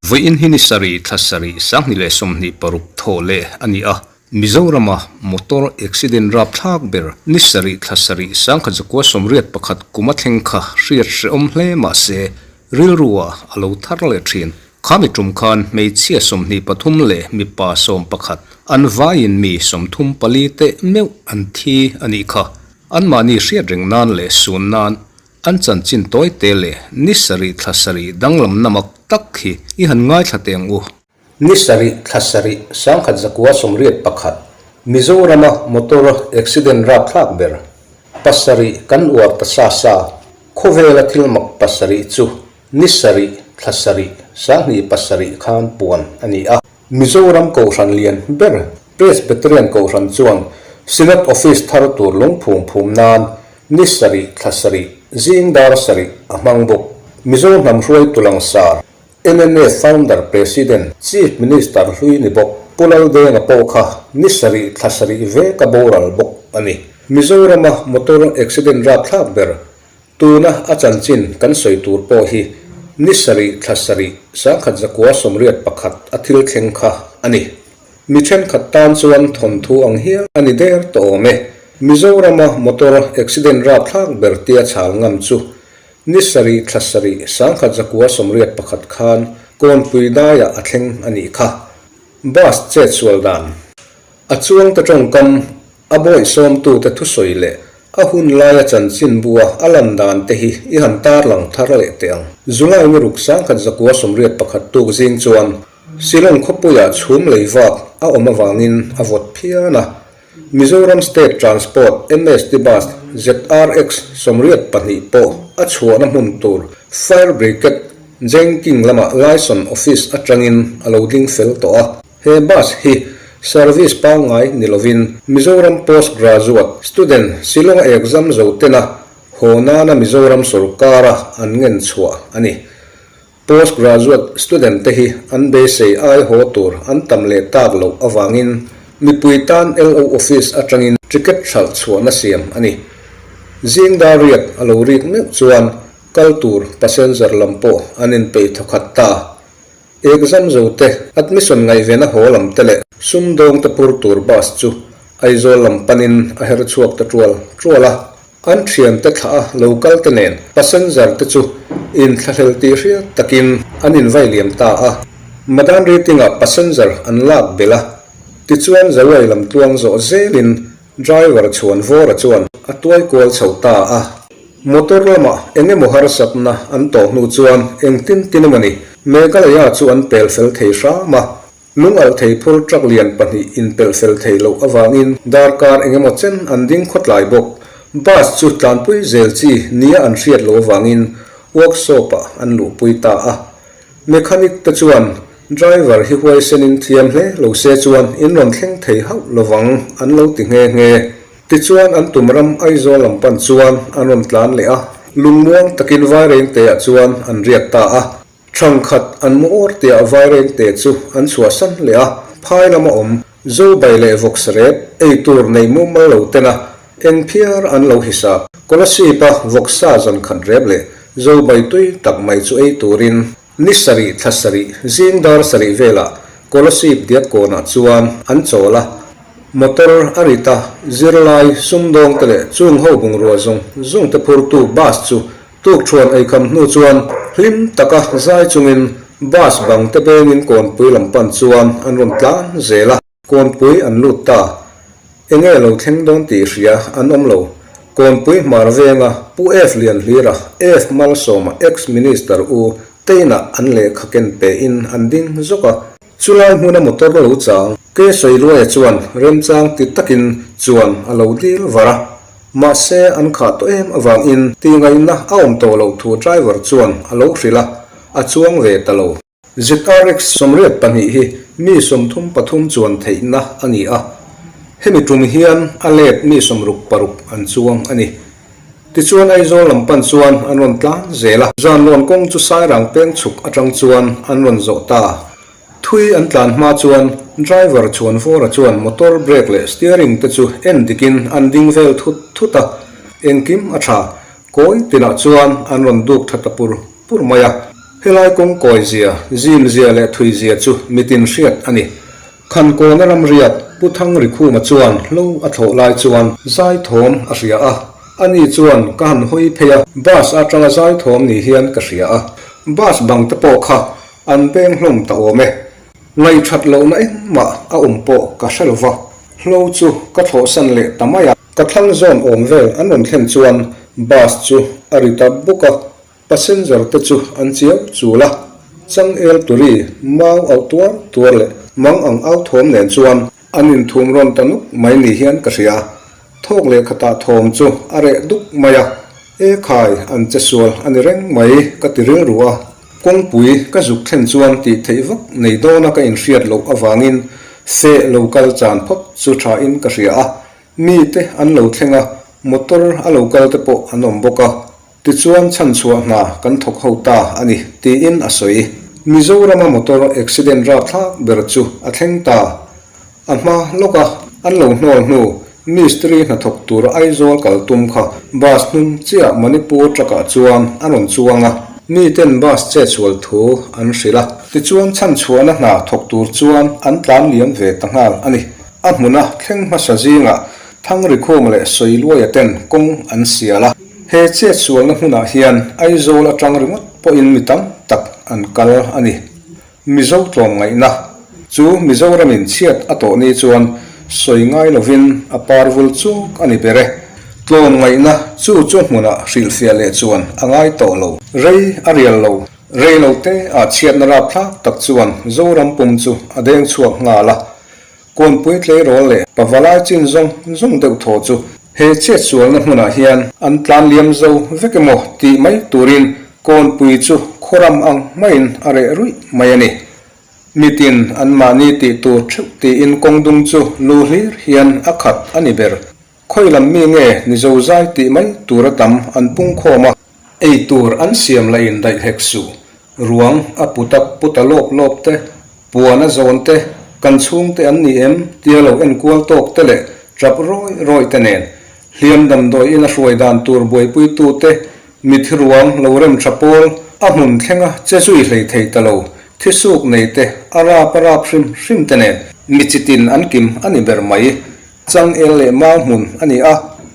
Vawiin hi ni sarih thla sarih 2026 thawh leh a ni a, Mizorama motor accident rapthlak ber ni sarih thla sarih 1981 kum a thleng kha hriat hrehawm hle mah se rilru-ah a lo thar leh thin. Khami tum khan hmeichhia 23 leh mipa 11 an vaiin mi 34 teh meuh an thi a nih kha. Anmahni hriat reng nan leh sun nan an chanchin tawi te leh ni sarih thla sarih danglam na mak tak hi i han ngaithla teh ang u. Ni sarih thla sarih 1981 Mizorama motor accident rapthlak ber pasarih kan uar ta sa sa khawvela thil mak pasarih chu ni sarih thla sarih 2007 khan puan a ni a. Mizoram Kohhran lian ber Presbyterian Kohhran chuan Synod Office thar tur lungphum phum nan ni sarih thla sarih zing dar sarih a hmang bawk. Mizo hnam hruaitu langsar mnf Founder President Chief Minister hlui ni bawk Pu Laldenga pawh kha ni sarih thla sarih vek a boral bawk a ni. Mizorama motor accident rapthlak ber Tuna a chanchin kan sawi tur pawh hi ni sarih thla sarih 1981 a thil thleng kha a ni. Mi thenkhat tan chuan thawnthu ang hial a ni der tawh awm e. Mizorama motor accident rapthlak ber tia chhal ngam chu ni sarih thla sarih 1981 khan Kawnpui daiah a thleng a nih kha. Bus chet sual dan a chuang te tawngkam A bawihsawmtute thusawi leh a hun laia chanchin bua a lan dan te hi i han tarlang thar leh teh ang. July ni ruk 1981 tuk zing chuan Shillong khawpuiah chhum lei vak a awm avangin a vawt phian a. Mizoram State Transport, MST Bus, ZRX 82 pawh a chhuahna hmun tur Fire Brigade Jengking lamah Liaison Office atangin a lo ding fel tawh a. He bus hi service pangngai ni lovin Mizoram Post Graduate Student Shillong-a exam zo tena haw nana Mizoram sorkara an ngen chhuah a ni. Post Graduate Student te hi an beisei ai haw tur an tam leh tak loh avangin mipui tan LO Office atangin ticket hralh chhuahna siam a ni. Zing dar riat a lo rik meuh chuan kal tur passenger lam pawh an inpeih thawkhat ta. Exam zo te, admission ngaihvena haw lam te leh sumdawng te pur tur bus chu Aizawl lam panin a her chhuak ta tual tual a. An thian te thlah a lo kal te nen passenger te chu inthlahlel tih hriat takin an invai liam ta a. Madan rating ah passenger an lak belh a, tichuan Zawai lam tluang zawh zelin Driver chhuan vawra chuan a tuai kual chho ta a. Motor lamah eng emaw harsatna an tawh hnu chuan engtin tin emawni Meghalaya chu an pel fel thei hram a. Lung alh thei phur truck lian pahnih inpelh fel thei loh avangin darkar eng emaw chen an ding khawtlai bawk. Bus chu tlanpui zel chi nia an hriat loh avangin workshop-ah an luhpui ta a. Mechanic te chuan driver hi huaisenin thiam hle lo se chuan in rawn thleng thei hauh lovang an lo ti nghe nghe. Tichuan an tum ram Aizawl lam pan chuan an rawn tlan leh a, lungmuang takin Vairengte ah chuan an riak ta a. Thangkhat an mu awr tiah Vairengte chu an chhuahsan leh a, phai lama awm Zobai leh Vawksarep ei tur nei mumal lo tena eng phiar an lo hisap. Kolasib-a vawksa zan khat rep leh Zobai tui tak mai chu ei turin ni sarih thla sarih zing dar sarih velah Kolasib diak kawnah chuan an chawl a. Motor a rit a, zirlai, sumdawngte leh chung ho bungrua zawng zawngte phurtu bus chu Tukṭhuan eikham hnu chuan hlim taka zai chungin bus bang te bengin kawnpui lam pan chuan an rawn tlan zel a. Kawnpui an lut ta. Enge lo thleng dawn tih hria an awm lo. Kawnpui hmar venga Pu F Lianhlira, F Malsawma ex-Minister u Teinah an lehkha ken pein an ding zawk a. Chulai hmuna motor lo chang Ke Sawiluaia chuan remchang ti takin chuan a lo dil var a, mahse an khah tawh em avangin tihngaihna a awm tawh loh thu driver chuan a lo hrilh a, a chuang ve ta lo. ZRX 82 hi mi 33 chuan theihna a ni a, hemi tum hian a let mi 66 an chuang a ni. Tichuan Aizawl lam pan chuan an rawn tlan zel a, Zanlawn kawng chu Sairang peng chhuk atang chuan an rawn zawh ta. Thui an tlan hma chuan driver Chhuanvawra chuan motor brake leh steering te chu en dikin an ding vel thut thut a. Engkim a tha. Kawi tinah chuan an rawn duk tha ta pur pur mai a. Helai kawng kawi zia, zim zia leh thui zia chu mitin hriat a ni. Khankawna ramriak Pu Thangrikhuma chuan hlo a thlawh lai chuan zaithawm a hria a. Ani chuan ka han hawi phei a, bus atanga zaithawm ni hian ka hria a. Bus bang te pawh kha an beng hlawm ta awm e. Ngaihthat lohna engmah a awm pawh ka hre lo va, hlo chu ka thlawhsan leh ta mai a. Ka thlang zawn awm vel an rawn thlen chuan bus chu a ri ta buk a, passenger te chu an chiau chul a. Changel turi mau auh tuar tuar leh mang ang au thawm nen chuan an inthum rawn ta nuk mai ni hian ka hria. Thawk leh khatah thawm chu a reh duk mai a, E khai, an che sual a ni reng mai ka ti rilru a. Kawngpui ka zuk thlen chuan tih theih vak nei dawna ka inhriat loh avangin feh lo kal chan phawt chu thain ka hria a. Mite an lo thleng a, motor a lo kal te pawh an awm bawk a. Tichuan chhanchhuah hna kan thawk ho ta a ni, tiin a sawi. Mizorama motor accident rapthlak ber chu a thleng ta. A hma lawka an lo hnawl hnu mistiri hnathawk tur Aizawl kal tum kha bus hnung chiah Manipur truck ah chuan a rawn chuang a, miten bus chetsual thu an hrilh a. Tichuan chhanchhuahna hna thawk tur chuan an tlan liam ve ta nghal a ni. A hmuna thleng hmasa zingah Thangrikhum leh Sawiluaia ten kawng an sial a. He chetsualna hmunah hian Aizawl atang ringawt pawhin mi tam tak an kal a ni. Mizo tlawmngaihna chu Mizoramin chhiat a tawh ni chuan sawi ngai lovin a par vul chuk a ni ber e. Tlawmngaihna chu chu hmunah hrilhfiah leh chuan a ngai tawh lo. Rei a rial lo. Rei lo te ah chhiatna rapthlak tak chuan Zoram pum chu a deng chhuak nghal a. Kawnpui tleirawl leh pavalai chin zawng zawng deuh thaw chu he chetsualna hmunah hian an tlan liam zo vek emaw tih mai turin kawnpui chu khawram ang maiin a reh ruih mai a ni. Mitin anmahni tih tur theuh tiin kawng dung chu lu hlir hian a khat a ni ber. Khawi lam mi nge ni zo zai tih mai tur a tam an pung khawm a. Ei tur an siam la in daih hlek suh. Ruang a put a put a lawp lawp te, puan a zawn te, kan chhung te an ni em tia lo en kual tawk te leh tap rawih rawih te nen. Hliam damdawi in a hruai dan tur buaipui tu te, mithi ruang lo rem tha pawl a hmun thlenga che zui hlei thei ta lo, thisuk nei te, a rap a rap hrim hrim te nen. Mi chitin an kim a ni ber mai. Changel leh mau hmun a ni a,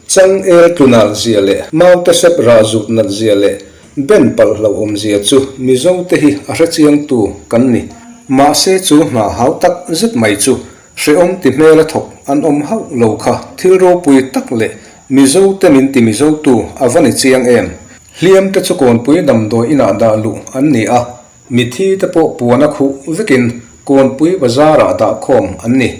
changel tlunal zia leh mau te sep rah zut nat zia leh ben palh hlauhawm zia chu Mizo te hi a hrechiangtu kan ni. Mahse chu hna hau tak zet mai chu hrehawm ti hmel a thawk an awm hauh lo kha thil ropui tak leh Mizo te min ti Mizo tu a va ni chiang em. Hliam te chu kawnpui damdawi inah dah luh an ni a, mithi te pawh puan a khuh vekin kawnpui bazar ah dah khawm an ni.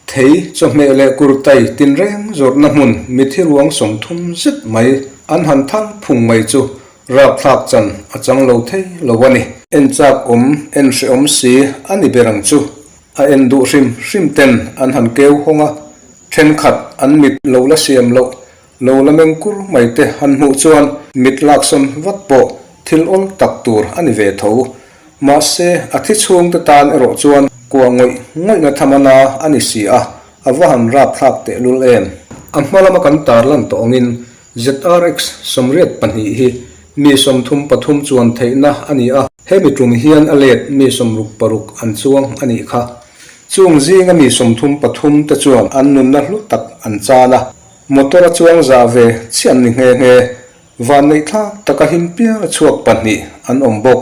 Thei, chawhmeh leh kurtai tinreng zawrhna hmun mithi ruang 30 zet mai an han thal phung mai chu rapthlak chan a chang lo thei lo a ni. En chak awm, en hrehawm si a ni ber ang chu. A en duh hrim hrim ten an han keu hawng a, thenkhat an mit lo la siam loh, lo la meng kur mai te han hmuh chuan mit laksawn vat pawh thil awl tak tur a ni ve tho. Mahse, a thi chhungte tan erawh chuan kuah ngawih ngawihna thamana a ni si a, a va han rapthlak tehlul em? A hma lama kan tarlan tawh angin ZRX 82 hi mi 33 chuan theihna a ni a, hemi tum hian a let mi 66 an chuang a nih kha. Chung zinga mi 33 te chuan an nunna hlu tak an chan a, motor a chuang za ve chiah an ni nghe nghe. Vanneih thlak taka him piang a chhuak pahnih an awm bawk.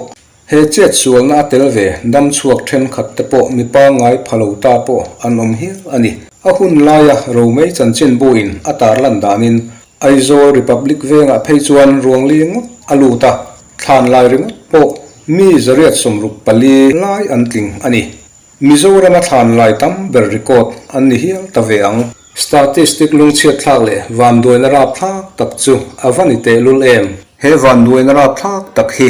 He chet sualna a tel ve dam chhuak thenkhat te pawh mi pangngai pha lo ta pawh an awm hial a ni. A hun laia Romei chanchinbu in a tarlan danin Aizawl Republic vengah phei chuan ruangli ngawt a lut a, thlan lai ringawt pawh mi 164 lai an tling a ni. Mizorama thlan lai tam ber record an ni hial ta ve ang. Statistic lungchhiat thlak leh vanduaina rapthlak tak chu a va ni tehlul em? He vanduaina rapthlak tak hi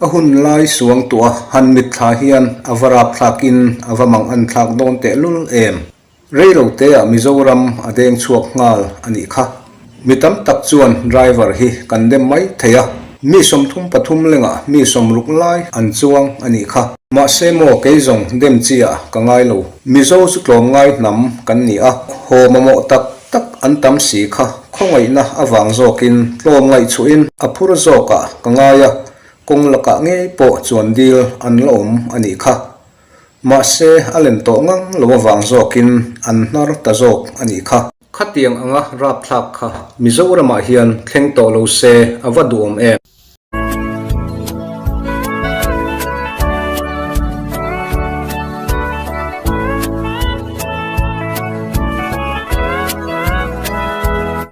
a hun lai suang tuah han mitthla hian a va rapthlakin a va mang an thlak dawn tehlul em? Rei lo te ah Mizoram a deng chhuak nghal a nih kha. Mi tam tak chuan driver hi kan dem mai thei a, mi 33 lengah mi 60 lai an chuang a nih kha. Mahse maw kei zawng dem chi ah ka ngai lo. Mizo chu tlawmngai hnam kan ni a, haw mamawh tak tak an tam si kha. Khawngaihna avang zawkin tlawm ngaihchhuhin a phur zawkah ka ngai a, kawng lakah ngei pawh chuan dil an la awm a nih kha. Mahse, a lem tawh ngang lo avang zawkin an hnar ta zawk a nih kha. Khatiang anga rapthlak kha Mizoramah hian thleng tawh lo se a va duhawm em?